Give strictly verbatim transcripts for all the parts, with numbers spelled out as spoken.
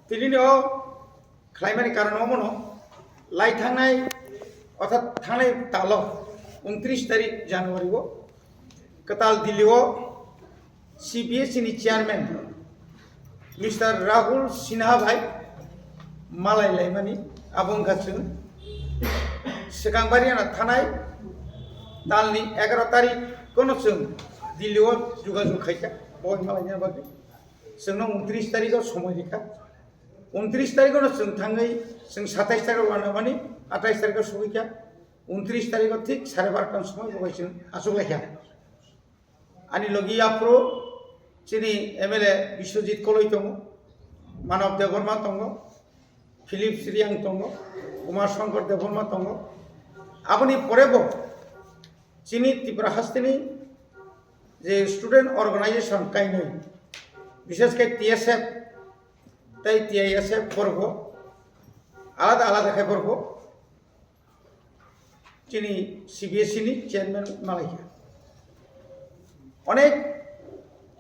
Tini o khlaimani karon omono, lai thangnai, orthat thangnai talo, untris tarik January o, kwtal Delhi o C B S E ni chairman Mister Rahul Sinha bai malai laimani, abo wngkha chwng swkang bari ano thanai talni egaroh tarik kono chwng Delhi o jogajog khaikha, bo malaina bagwi chwngno untris tarik o somoi rikha. Untris tarik o no chwng thangwi chwng satais tarik o wanamani, atais tarik o sogwi kha. Untris tarik o thik sare barota ni somoi bo bai chwng achuk laikha. Ani logi aphuru chini M L A Biswajit Koloi tongo, Manav Debbarma tongo, Philip Sriyang tongo, Kumar Shankar Debbarma tongo. Aboni pore bo chini Tripura hasteni je student organization kainwi, bishesh khe T S F tei T I S F borok bo alada alada khe borok bo chini C B S E ni chairman malaikha. Onek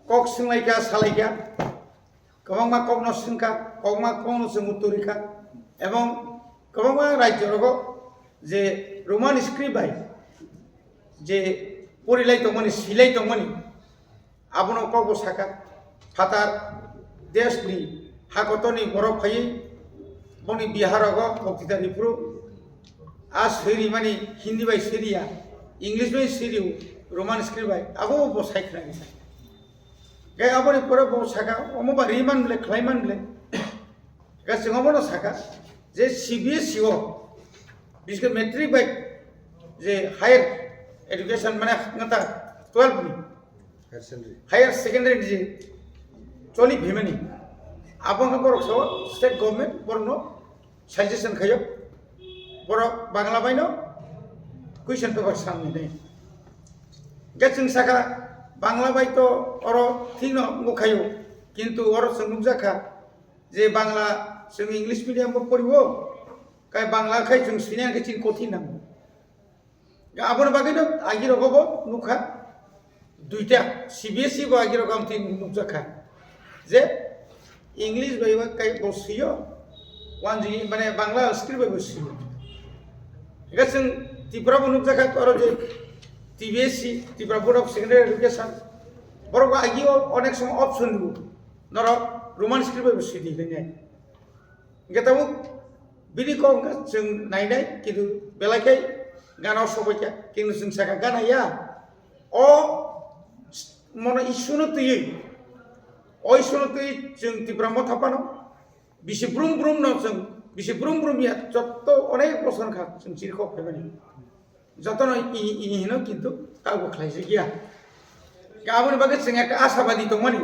kok swnglaikha, salaikha, kwbangma kokno swngkha, kwbangma kokno chwng uttor rikha, ebong kwbangma rajyo rogo je Roman script bai je porilai tongmani, silai tongmani, abono kokbo saka, phatar desni hakotorni borok phaiwi boni Bihar rogo boktita riphuru a swirimani Hindi bai swiriya, English bai swiriyo, Roman script bai, abo bo sai khna rikha. Khe aboni pore bo saka, omo ba riman ble, khlaiman ble. Khe chwng omono saka je C B S E o, biske matric bai je higher education mane ngata twelve ni, higher secondary, higher secondary ni je choli phimani, abo wngkha borok sao state government borokno suggestion khayo, borok Bangla baino question paper samni nai. Khe chwng saka Bangla bai to oro thikno wngkhayo, kintu oro chwng nukjakha je Bangla chwng English medium bo poriwo, kai Bangla khai chwng sini ang khe chini kothin nango. Aboni bagwino agirok bo nukha, duita C B S E bo agirok ang tin nukjakha je English bai kai bo swiyo, wanjini mane Bangla script bai bo swiyo. Ega chwng Tripura bo nukjakha oro je T B S E, Tripura Board of Secondary Education, borok bo agio onek somo option rw norok Roman script bai bo swidi hinwi. Hingke tabuk bini kok wngkha chwng nainai, kintu belai khe gana o sobaikha, kintu chwng sakha gana ya. O mono issue no twiwi, o issue no twiwi chwng Tipra Motha phano bisi brum brum no chwng, bisi brum brum ya, jotto onek bosor wngkha chwng chirikhok phaimani. Jotono i, i hino kintu kabo khlaijak ya. Aboni bagwi chwng ekta ashabadi tongmani.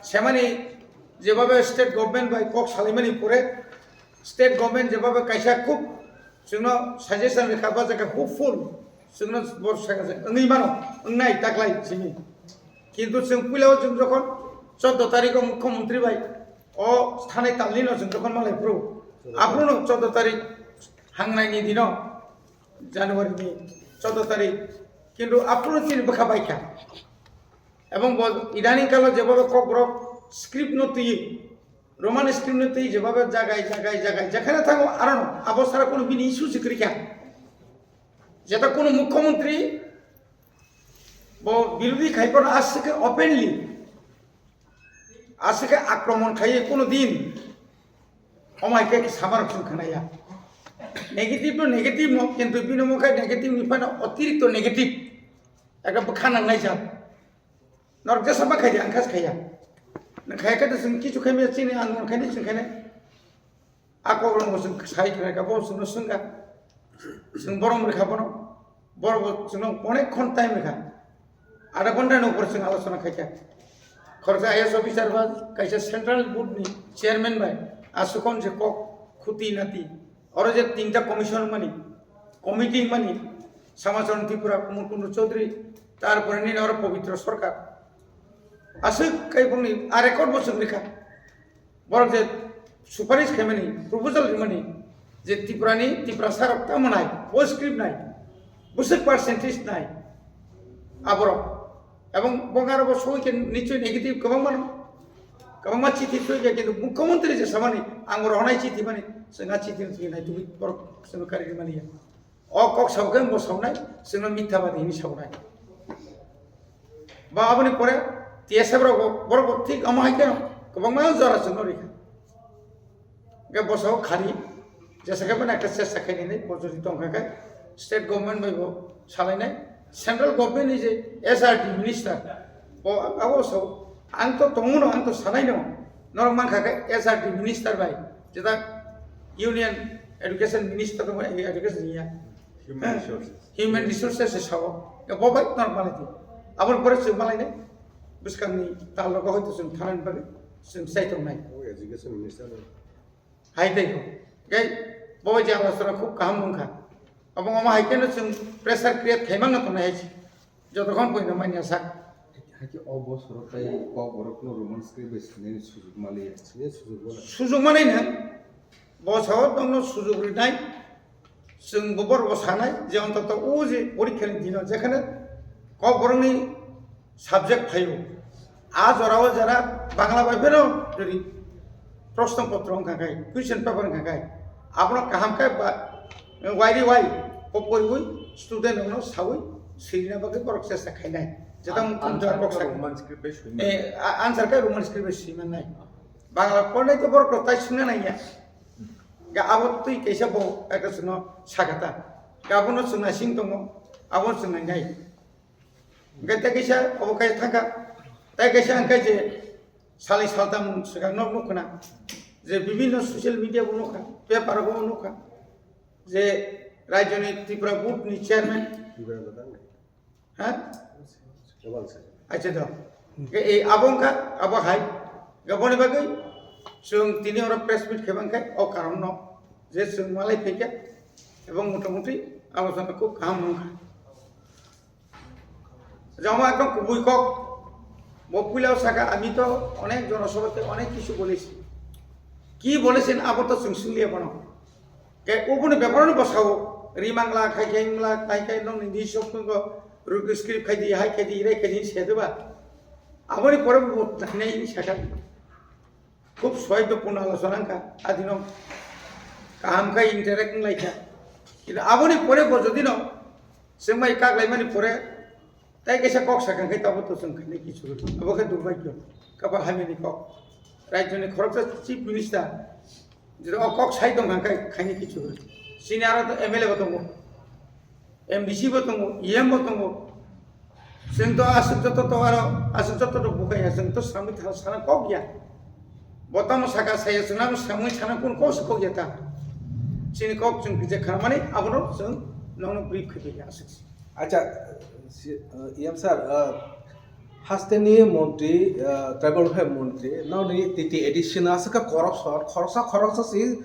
Semani jebabe state government bai kok salaimani pore state government jebabe kaisa khub chwngno suggestion rikha ba jaga hopeful chwngno bor saka wngwi mano, wngnai taklai simi. Kintu chwng puila o chwng jokhon choudo tarikh o mukhyamantri bai o thanai talni no chwng jokhon malai phuru, aphuru no choudo tarikh hangnai ni dino January ni choudo tarikh, kintu aphuru chini bwkha baikha. Ebong bo idaning kalo jebobe kokborok script no twi, Roman script no twi jebobe jagai, jagai, jagai, jekhane thango arono abo sara kono bini issue se kwrwikha. Jeta kono mukhyamantri bo birodhi khaiphano aswk khe openly aswk khe akromon khaiwi kono din omai khe samarok chwng khnaya. Negative no negative no, kintu bini omo khe negative ni phano otirikto negative. Ekta bwkha nangnai jat. Norok jesa ma khaidi, ang kha se khaiya. Nang khaiya khe chwng kichu khaimaya chini ang mon khaini chwng khainai. A kok rok bo chwng sai khna kha, bo chwngno swngkha. Chwng borom rwkha bono. Borok bo chwngno onek khon time rwkha. Adha ghonta ni upor chwng alochona khaikha. Khoroksa I A S officer ba kaisa central board ni chairman bai aswk hwn je kok khuti nati. Oro je tinta commission mani, committee mani, Samacharan Tripura, Kumar Kundu Chaudhary, tarpore nini oro Pabitra Sarkar. Aswk kai bongni a record bo chwng rikha. Borok je suparis khaimani, proposal rimani, je Tripurani, Tiprasa rok tamo nai, bo script nai, bwswk percentage nai, aborok. Ebong bongaro bo soi khe nichoi negative kwbang mano. Kwbangma chithi thwikha, kintu mukhyamantri je samani, ang rohornai chithi mani, chwng a chithi no thwi naitugwi borok chwngno kari rwmani ya. O kok sabo khe bo saunai, chwngno mithabadi hinwi saunai. Ba aboni pore T S F rok bo, borok bo thik omo hai kheno kwbangma jora chwngno rikha. Hwnkhe bosao khari, jesa khe mane ekta chesta khainani bo jodi tongkha khe state government bai bo salainai, central government ni je S R D minister, bo abo sao, ang to tongo no, ang to sanai no, norok mankha khe S R D minister bai, jeta Union Education Minister tongma, education ya, Human Resources. Human Resources se sao, ya bo bai norok malai di, aboni pore chwng malai nai, bwskang ni tal rogo hoito chwng thanani bagwi chwng chai tongnai. O education minister. Hai tei ho. Gai, bo je alochona khub kaham wngkha. Abo omo hai kheno chwng pressure create khaimang no tongnai hai se. Jotokhon poino manya sak. Haki o bosoro tai kok borok no Roman script bai sinai sujug maliya. Sinai sujug maliya. Sujug manai nang. Bosao tongno sujug rinai. Chwng bo borok bo sanai je ontoto o je porikha ni dino jekhane kok borok ni subject phaio. A jorao jara Bangla bai phano jodi proshno potro wngkha khai, question paper wngkha khai, abono kaham khe ba, wairi wai, bo poriwi student rokno sawi swirina bagwi borok chesta khainai. Jeta An-, mukung answer jora kok khe sa-, Roman script bai swimani. Eh, a-, answer khe Roman script bai swimannai. Bangla pornai to borok rok tai swngna nangya. Ga abo twi kaisa bo ekta chwngno sakha ta. Ga abono chwng naising tongo, abono chwng nangnai. Hwnkhe tei kaisa obo kaisa thangkha, tei kaisa hwnkhe je salni saltham swkang nok nukkhwna, je bibhinno social media bo nukha, paper bo nukha, je rajyoni Tripura board ni chairman, ha? Acha do. Hwnkhe ei abo wngkha, abo hai, aboni bagwi chwng tini oro press meet khaibang khe o karon no je chwng malai phaikha, ebong motamuti alochona khub kaham wngkha. Jama ekdom kubui kok. Bo puila saka, "Ami to onek jonosabhate onek kichu bolechi." Ki bolechen abo to chwng swngliya bono. Ke ubuni beparo no bosao. Rimangla khai khai mangla khai khai nong ni di sok nong ru script khai di hai khai di rai khai di se de ba. Aboni pore bo nai ni saka. Khub soido puna alochona wngkha, adino kaham khe interact wnglaikha. Kintu aboni pore bo jodi no chwngbai kaklaimani pore tai kaisa kok sakha khe tabuk to chwng khainai kichu rw. Abo khe durbhagyo, kapal hamyani kok. Rajyoni khoroksa chief minister jodi o kok sai tongkha khe khainai kichu rw. Chini aro to M L A bo tongo. M D C bo tongo, E M bo tongo. Chwng to aswk joto to aro aswk joto to bukai ya, chwng to samwi thang sana kok ya. Bo tamo saka saya chwng nang samwi sana kun kok se kok ya ta. Chini kok chwng kije kharmani abono chwng nono brief khe ya aswk. Acha, si, uh, E M sir, uh, hasteni montri, uh, tribal welfare montri, noni T T A D C na aswk corruption, khoroksa khoroksa si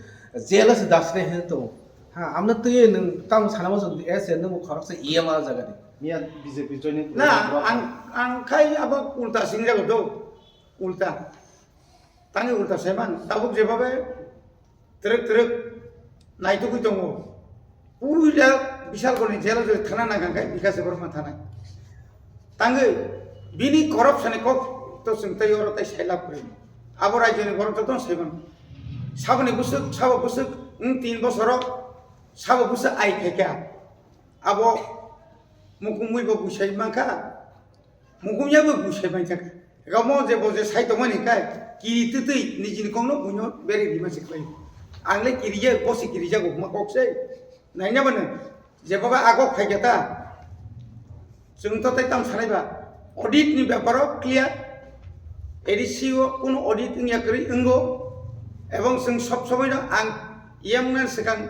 jail se dasne hen to. Ha, amna twi nwng tamo sana mo chwng S A nwng khoroksa E M R jaga ni. Miya B J P joining Na, program ang, ang khai abo ulta singjago do. Ulta. Tangwi ulta saiman. Tabuk jebabe trek trek naitugwi tongo. Puila Bishalgarh ni jela joi thana nang kang khai Bikash Debbarma thana. Tangwi bini corruption ni kok to chwng tei oro tei sailab kwrwi. Abo rajyoni borok jotono saiman. Saboni bwswk, sabo bwswk, wng tin bosoro, sabo bwswk ai khaikha. Abo mukumwi bo buisai mankha, mukumya bo buisai mankha. Gamo je bo je sai tongmani kai, kiri twtwi nijini kokno buino beri rima se khlai. Ang le kiriya, bo se kirijago, huma kok se. Naina bano, je baba agok phaikha ta. Chwng to tei tamo sanai ba, audit ni beparo clear, A D C o kuno audit wngya kwrwi wngo, ebong chwng sob somoi no ang E M ni swkang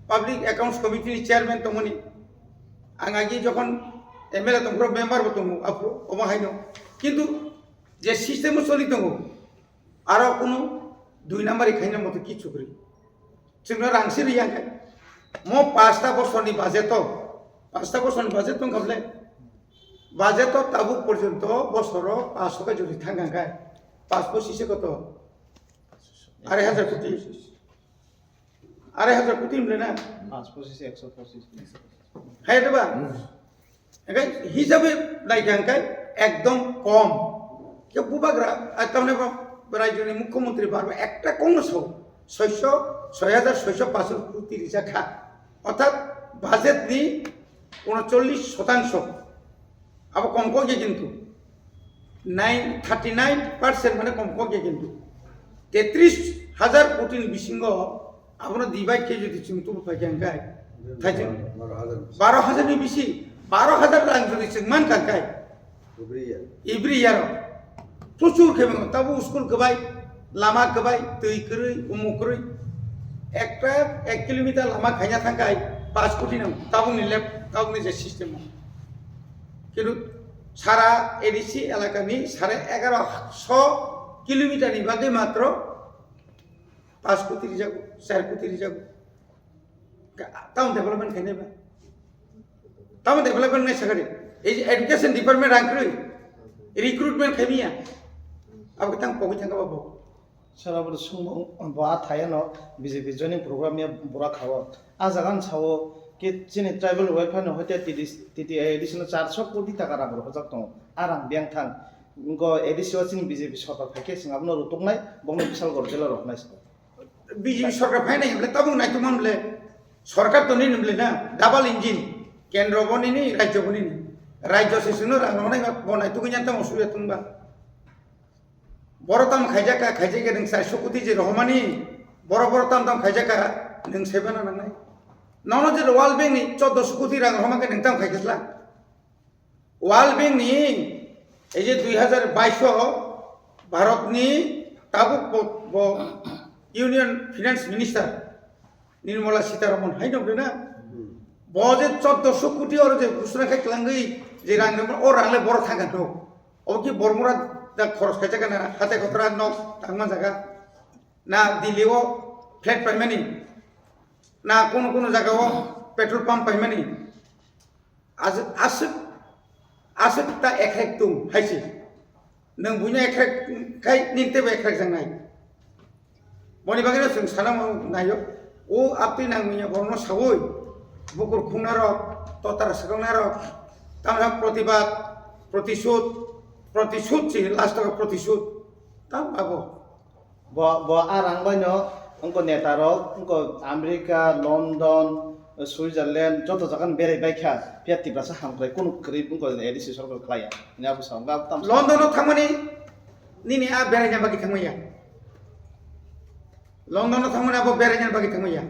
Public Accounts Committee ni chairman tongmani, ang agi jokhon M L A tongphuru member bo tongo aphuru omo haino, kintu je system o choli tongo, aro kuno dui number khaina moto kichu kwrwi. Chwngno rang se riya khe. Mo pasta bosorni budget o, pasta bosorni budget tong kha bole. Budget o tabuk porjonto bosoro paanch khe jodi thang kha khe, paanch pochis se koto? Arai hajar koti. Arai hajar koti mle na? Paanch pochis, ekso pochis. Hai da ba? Hwnkhe hisabe naikha hwnkhe ekdom kom. Khe bubagra, ah, tamni bo Rajyoni mukhyamantri barbo ekta kongno sao, soiso, soi hajar soiso pachor koti rijak kha. Orthat budget ni unochollish shotangsho. Abo kom kok ya kintu. Nine, thirty nine percent mane kom kok ya kintu. Tetris hajar koti ni bisingo abono divide khe jodi chwng tubu pai khe hwnkhe, thaijwng baro hajar ni bisi. Baro hajar ni bisi, baro hajar rang jodi chwng man kha hwnkhe, Every year. Every year. Prochur khe mano. Tabo school kwbai, lama kwbai, twi kwrwi, umuk kwrwi. Ekta ek kilometer lama khaina thangkai, paanch koti nang. Tabukni left, tabukni je system. Kintu sara A D C elakani sare egaroso kilometer ni bagwi matro paanch koti rijago, char koti rijago. Ka-, town development khainai ba? Town development nai sakari. Ei je education department rang kwrwi, recruitment khaimiya. Abo tang pogwi thangkha ba bo. Sir, abo sung bo a thayano B J P joining program ya bura khao. A jagan sao ki chini tribal welfare no hoite T D C, T T A D C no charso koti taka rang rok hojak tongo. A rang biyang thang. Ngo A D C o chini B J P sorkar phaikhe sing abono rutuknai, bongni bisal gor jela rok nai sabo. B J P sorkar phainai hwnle tabuk naitukma hwnle sorkar to nini hwnle na double engine, kendro bo nini, rajyo bo nini. Rajyo se sino rang rwnai bo naitugwi nya tamo suya tungba. Boro tam khaijaka, khaijaka nung saiso koti je rohomani, boro boro tam tam khaijaka nung saibana nangnai. Nono je World Bank ni choddo so koti rang rohoma khe nung tam khaikhe sla. World Bank ni ei je dui hajar bais o Bharat ni tabuk bo, bo Union Finance Minister Nirmala Sitharaman hai nokle na. Bo je choddo so koti oro je ghosona khai twlangwi je rang rwma o rang le boro thangkha no. Obo ki bormura da khoros khaijak na hatai kotra nok tangma jaga na Delhi o flat paimani na kono kono jaga o petrol pump paimani. Aswk, aswk, aswk ta ekrek tung hai se. Nwng buino ekrek khai nini teibo ekrek jang nai. Boni bagwi no chwng sana naio. O aptwi nang manya borokno saui bukur khungnarok, totara swkaknairok, tamni protibad, protisud, protisud se last o protisud. Tam abo. Bo, bo a rang bai no wngko neta rok, wngko America, London, Switzerland, joto jaga ni berai bai kha, phiya Tiprasa hamkrai kunu kwrwi wngko A D C sorkar khlai ya. Hwnwi abo sa wngkha, abo tamo sa. London o thangmani nini a beraina bagwi thangmaya. London o thangmani abo beraina bagwi thangmaya.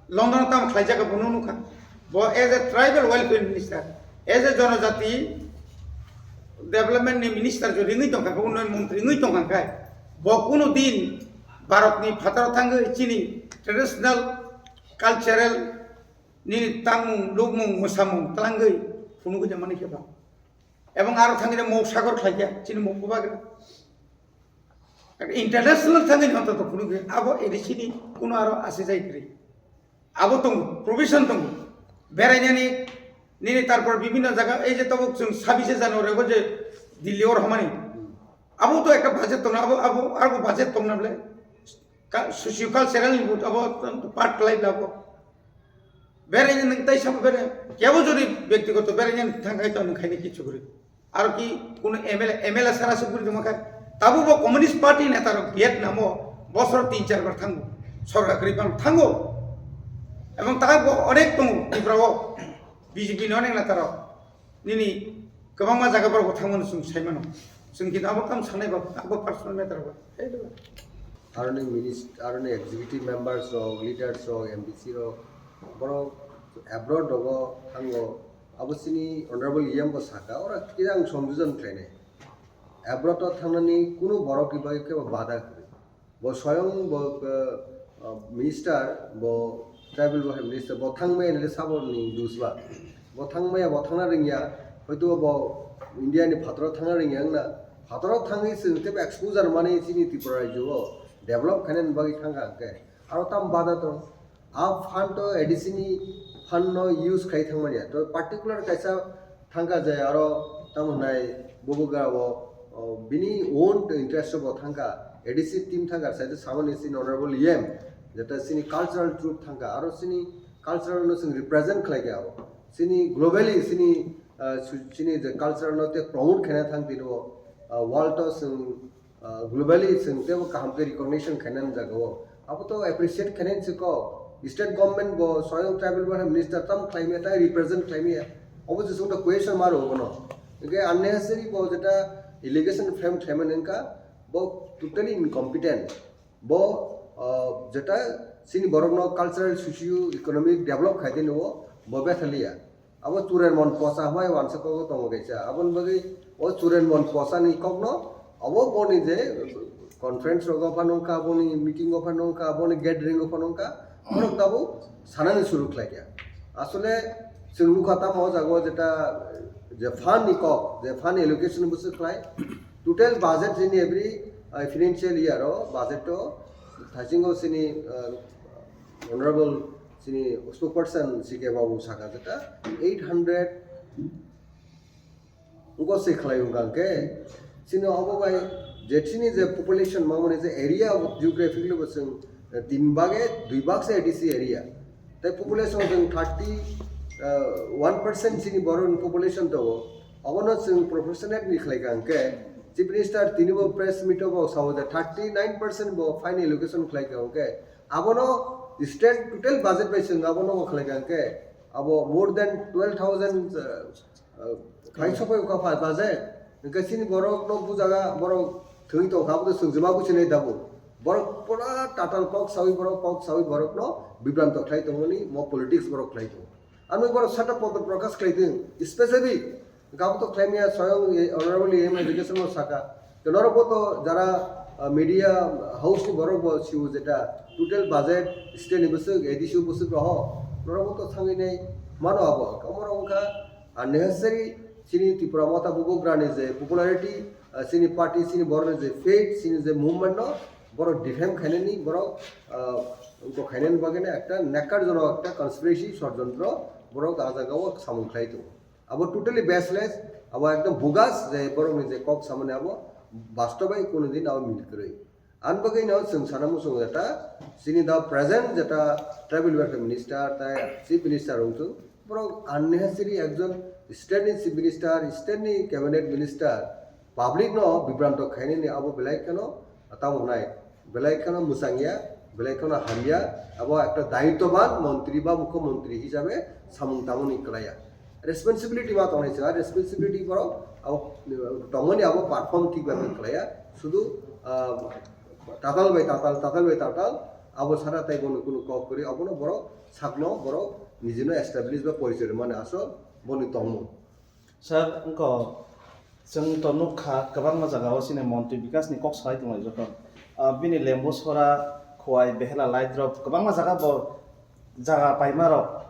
London o tamo khlaijak bo nukha. Bo as a tribal welfare minister, as a jonojati development ni minister je ringwi tongkha, bo unnayan montri wngwi tongkha khe, bo kuno din Bharat ni phataro thangwi chini traditional, cultural nini tangmung, lukmung, mwsamung twlangwi phunugwi tongmani khe ba. Ebong aro thangwi mok sagor khlaikha chini mok bubagra. International thangwi ni ontoto phunugwi abo A D C ni kuno aro asijai kwrwi. Abo tongo, provision tongo. Berainani nini tarpor bibhinno jaga ei je tabuk chwng sabise January bo je Delhi o rohormani. Abo to ekta budget tongo, abo, abo, abo budget tongna bole. Ka-, socio cultural ni bo abo part khlai bole abo. Beraina nwng tai sabo bere, kebo jodi byaktigoto beraina thang khai to nwng khaina kichu kwrwi. Aro ki kuno M L A, M L A sara se guri tongma kha. Tabuk bo Communist Party neta rok Vietnam o bosor tin char bar thango. Sorkar kwrwi phano thango. Ebong tabuk bo onek tongo Tripura o B J P ni onek neta rok. Nini kwbangma jaga borok bo thangmano chwng sai mano. Chwng kintu abo tamo sanai ba, abo personal matter ba. Aroni minist-, aroni executive members rok, leaders rok, M D C rok, borok abroad rogo thango. Abo chini honorable E M bo saka, ora kisa ang songjojon khlainai. Abroad o thangnani kunu borok ni bagwi kebo bada kwrwi. Bo soyong bo, eh, eh, minister, bo tribal welfare minister, bo thangmaya nile sabo ni dus ba. Bo thangmaya, bo thangna ringya, hoito bo India ni phataro thangna ringya wngna. Phataro thangwi chwng tebo exposure mani chini Tripura rajyo o develop khainani bagwi thangkha hwnkhe. Aro tam bada tong. A fund to A D C ni fund no use khai thangmani ya. To particular kaisa thangkha je aro tamo hwnai bubugra o, o, bini own interest bo thangkha. A D C team thangkha, sai samani chini honorable E M, jeta chini cultural troupe thangkha, aro chini cultural no chwng represent khlai kha abo. Chini globally chini, ah, su-, chini je cultural no te promote khaina thang tini o, ah, world o chwng Ah, globally chwng teibo kaham khe recognition khainani jaga o. Abo to appreciate khainani se kok. State government bo soyong tribal welfare minister tam khlaimaya, tai represent khlaimaya. Obo se chwng to question mark obo no. Hingke unnecessary bo jeta allegation frame khlaimani wngkha, bo totally incompetent. Bo, ah, jeta chini borokno cultural, socio-economic develop khaidi no bo bethaliya. Abo churen mon posa hwnbai wansa kogo tongo kaisa. Aboni bagwi o churen mon posa ni kokno abo boni je conference rogo phano wngkha, boni meeting o phano wngkha, boni gathering o phano wngkha, borok tabuk sanani suru khlaikha. Asole chwng nukha tamo o jaga o jeta je fund ni kok, je fund allocation bwswk khlai, total budget chini every, uh, financial year o budget o thaisingo chini, uh, honorable chini spokesperson C K Babu saka jeta eight hundred wngkha se khlai wngkha hwnkhe chini obo bai je chini je population mamani je area of geographically bo chwng, eh, tin bage dui bag se A D C area. Tai population chwng thirty, eh, one percent chini borok ni population tongo. Obono chwng proportionate ni khlai kha hwnkhe Chief Minister tini bo press meet o bo sao je thirty nine percent bo fund allocation khlai kha hwnkhe abono state total budget bai chwng abono bo khlai kha hwnkhe abo more than twelve thousand, eh, eh, khlai sopai kha budget. Hwnkhe chini borok no bujaga borok thwi tong kha abo to chwng jema buchinai dabu. Borok pura tatal kok sawi borok kok sawi borok no bibranto khlai tongmani mo politics borok khlai tongo. Ano borok sata poto prakash khlai tong specially Gabo to khlaimya soyong, eh, honorable A M education no saka. To norok bo to jara, ah, media house ni borok bo siu jeta total budget state ni bwswk, A D C o bwswk roho. Norok bo to thangwi nai mano abo. Kamoro wngkha unnecessary chini Tipra Motha bubagrani je popularity, ah, chini party, chini borokni je faith, chini je movement no borok defame khainani borok, ah, wngkok khainani bagwi no ekta nekar jonok ekta conspiracy, sodjontro borok ah jaga o samung khlai tongo. Abo totally baseless, abo ekdom bogus je borokni je kok samani abo bastobai kunu din abo mil kwrwi. Ani bagwi no chwng sana muchungo jeta chini da present jeta tribal welfare minister tai chief minister wngthung, borok unnecessary ekjon state ni chief minister, state ni cabinet minister public no bibranto khainani abo belai kheno tamo nai. Belai kheno mwchangya, belai kheno hamya, abo ekta daityoban montri ba mukhyamantri hisabe samung tamoni kwlaiya. Responsibility ma tongnai chwla, responsibility borok abo tongmani abo perform thik bai kwlaiya. Sudu, ah, tatal bai tatal, tatal bai tatal, abo sara tai bono kunu kok kwrwi, abono borok sakno borok nijino establish ba porichoi rwmani aswk boni tongmung. Sir, wngkha chwng to nukha kwbangma jagao chini montri bikasni kok salai tonglai joto. Ah, bini Lembusora, Khowai, Behela, Laidrop kwbangma jaga bo jaga paimarok.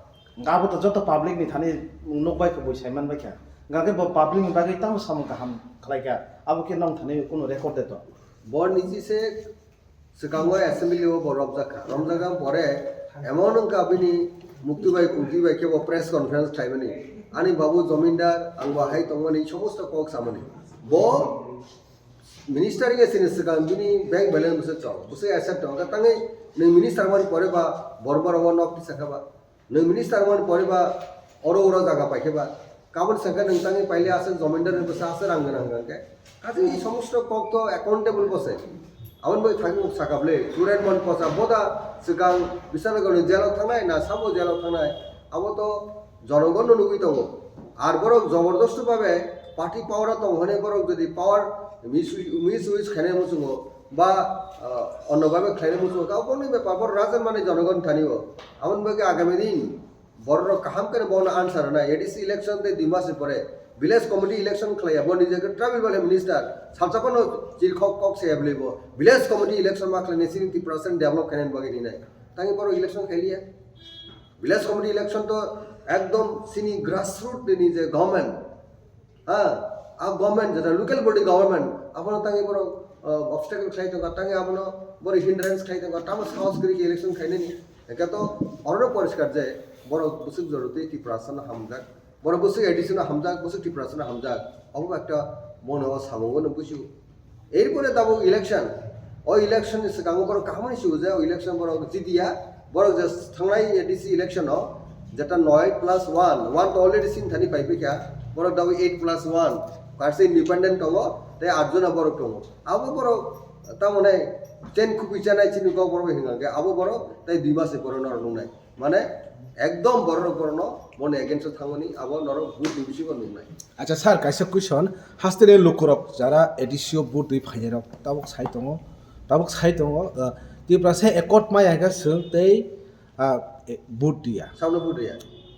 Abo to joto public ni thani nukbai kha, bui saiman bai kha. Hwnkhe bo public ni bagwi tamo samung kaham khlai kha. Abo khe nong thani kunu record de to. Bo niji se Swkango assembly o bo romjak kha. Romjak ang pore emon wngkha bini mukti bai kungti bai khe bo press conference khlaimani. Ani babu jomindar, ang bo hai tongmani, somosto kok samani. Bo minister wngya sini swkang bini bank balance bwswk chong, bwswk asset chong. Hwnkhe tangwi nwng minister wngmani pore ba bor bor o nok tisa kha ba. Nwng minister wngmani pore ba oro oro jaga paikhe ba, kabon saka nwng tangwi paile aswk jomindar ni bwsa aswk rang gwnang hwnkhe. Kaisa i somosto kok to accountable bo se. Aboni bai thangwi sakable, churen mon posa boda swkang Bisanagar ni jail o thangnai na sabo jail o thangnai, abo to jonogon no nugwi tongo. Ar borok jobordosto babe party power o tong hwnwi borok jodi power misuse, misuse khainai muchungo ba, ah, onno babe khlainai muchungo, ta obo ni bepar borok rajan mani jonogon thani o. Aboni bagwi agami din borok kaham khe bono answer rwnai. A D C election tei dui mas ni pore village committee election khlaiya, bo nije khe tribal welfare minister, salsa phano chirkhok kok se ebli bo village committee election ma khlainai chini Tiprasa ni develop khainani bagwi rinai. Tangwi borok election khailiya. Village committee election to ekdom chini grassroot ni je government, ha, a government jeta local body government, abono tangwi borok, uh, obstacle khlai tongkha, tangwi abono borok hindrance khlai tongkha, tamo sahos kwrwi khe election khainani. Hwnkhe to orono poriskar je borok bwswk jorotwi Tiprasa no hamjak, borok bwswk A D C no hamjak, bwswk Tiprasa no hamjak, obo ekta bono o samungo no bujigo. Erpore tabuk election. O election ni swkango borok kaham ni sigo je o election borok jitiya, borok je thangnai A D C election o jeta noi plus one, one to already sini thani pai phikha, borok tabuk eight plus one, kaisa independent tongo, Tei atjona borok tongo. Abo borok tamone chen khupui chanai chini kok borok hinga khe abo borok tei dui mas ni borok norok nungnai. Mane ekdom borok borokno boni against o thangmani abo norok vote ni bisingo nungnai. Acha sir, kaisa question, hasteni lukurok jara A D C o vote rwi phainairok tabuk sai tongo, tabuk sai tongo, uh, Tiprasa accord maya hwnkhe chwng tei ah, e, vote diya. Sabno vote diya.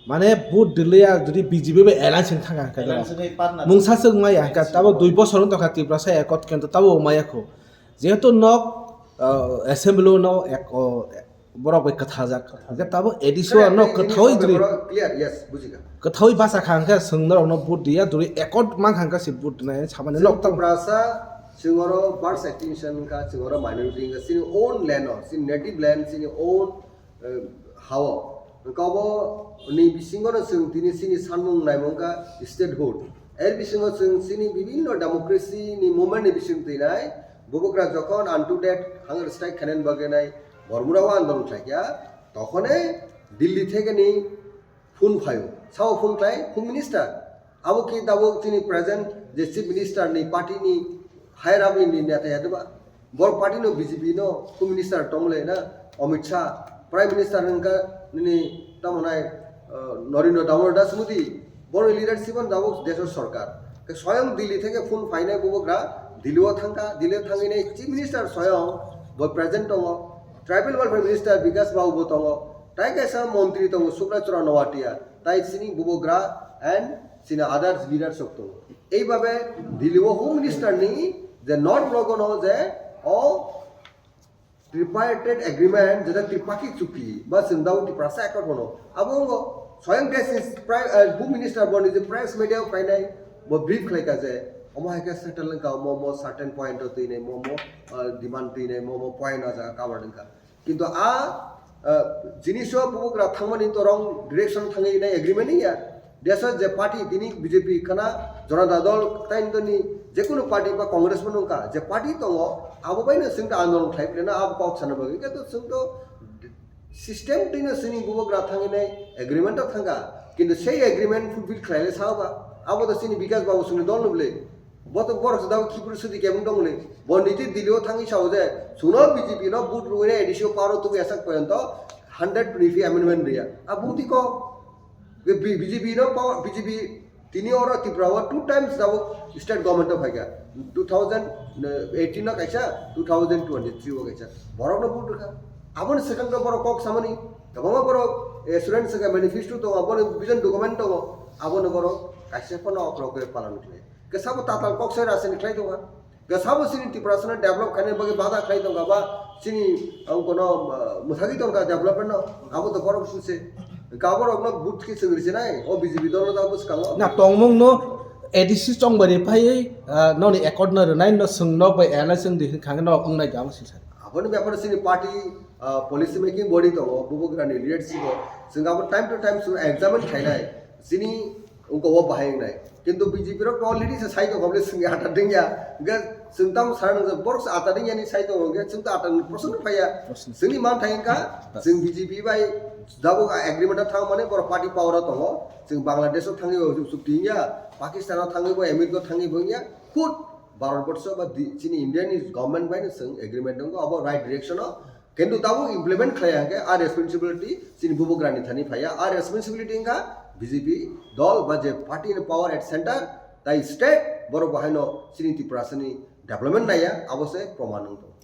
Mane vote diliya, jodi B J P bai alliance wng thangkha hwnkhe Alliance doro. Wngwi partner. Mungsa se wngmaya hwnkhe Alliance tabuk wngwi. Dui bosor wng tongkha Tiprasa accord kento tabuk wngmaya kho. Jehetu nok, ah, assembly no ek, o, borok bai kwthajak. Kwthajak. Hwnkhe tabuk A D C o Correct, nok ini kwthawi sabno jili. Borok clear, yes, bujikha. Kwthawi basa kha hwnkhe chwng norokno vote diya, jodi accord mankha hwnkhe se vote dinai samani nok tabuk. Tiprasa, chwng oro birth extinction wngkha, chwng oro minority wngkha, chini own land o, chini native land, chini own eh, hao. Hwnkhe obo ni bisingo no chwng tini chini sanmung naimung kha statehood. Er bisingo chwng chini bibinno democracy ni movement ni bising twi nai, bubagra jokhon unto death hunger strike khainani bagwi nai, Bormura o andolon khlaikha, tokhone Delhi theke ni phone phaio. Sao phone khlai, Home Minister. Abo khe tabuk chini present je Chief Minister ni party ni higher up ni neta ya diba? Bor party no B J P no Home Minister tongmole na, Amit Shah, Prime Minister wngkha nini tamo nai, uh, Narendra Damodar Das Modi, bor leadership on tabuk desh o sorkar. Ke soyong Delhi theke phone phainai bubagra, Delhi o thangkha, Delhi o thangwi nai Chief Minister soyong bo present tongo, Tribal Welfare Minister Bikash Babu bo tongo, tai kaisa montri tongo Subhra Chara Noatia, tai chini bubagra and chini others leaders rok tongo. Eibabe Delhi o Home Minister ni je North Block no je o tripartite agreement, jeta tripaki chukti, ba chwng dao Tiprasa accord bono. Abo wngkha soyang desh ni prime, eh, Home Minister boni je press media o phainai, bo brief khlaikha je, omo hai khe settle wngkha, omo omo certain point o twi nai, omo omo, eh, demand twi nai, omo omo point o jaga cover wngkha. Kintu a, ah, jiniso bubagra thangmani to wrong direction thangwi nai agreement ya. Deso je party tini B J P khana, Janata Dal, tai toni jekunu party ba Congress bo nungkha, je party tongo, abo bai no chwng ta andolon khlai phaina abo kok sana bagwi. Kato chwng to system twi no chini bubagra thangwi nai agreement o thangkha. Kintu sei agreement fulfill khlai le sao ba? Abo to chini Bikash Babu chwngni dol no bwle. Bo to borok se dao khibru sudi kebeng tongmani. Bo niti Delhi o thangwi sao je, chwngno B J P no vote rwina A D C o power o tubui asak poyonto hundred twenty amendment riya. A buti ko, B J P no power, B J P tini oro Tripura o two times dao state government o phaikha. Two thousand eighteen o kaisa, two thousand twenty-three o kaisa. Borok no vote rwkha. Aboni swkang to borok kok samani. Kwbangma borok assurance wngkha, manifesto tongo, aboni vision document tongo. Abono borok kaisa phano okrok khe palan khlai. Khe sabo tatal kok sai rasaini khlai tongkha. Khe sabo chini Tiprasano develop khaina bagwi bada khlai tongkha ba chini, ang kono, ah, mwthagwi tongkha development no. Abo to borok suse. Khe aborokno vote khe chwng rwchinai, o B J P dolo da bwskango. Na tongmung no A D C chongbari phaiwi, ah, noni accord no rwnai no chwng nok bai alliance wng di hwnkha hwnkhe no wngnai da abo sisa. Aboni beparo chini party, ah, policy making body tongo, bubagrani leadership o. Chwng abo time to time chwng examine khainai. Chini Wngkha o bahai wngnai. Kintu B J P rok already se sai tongkha bole chwngni ata dengya. Hwnkhe chwng tamo sana nang borok se ata dengyani sai tongo hwnkhe chwng to ata ni proshno phaiya. Proshno. Chwngni manthai wngkha, ta- chwng B J P bai jabo agreement o thang mani borok party power o tongo. Chwng Bangladesh o thangwi bo chukti wngya, Pakistan o thangwi bo, America o thangwi bo wngya. Khud Bharat Borsho ba di-, chini India ni government bai no chwng agreement wngo, abo right direction o. Kintu tabuk implement khlaiya hwnkhe a responsibility chini bubagrani thani phaiya, a responsibility wngkha B J P dol ba je party ni power at center tai state borok bo haino chini Tiprasani development naiya, abo se proman wng tongo.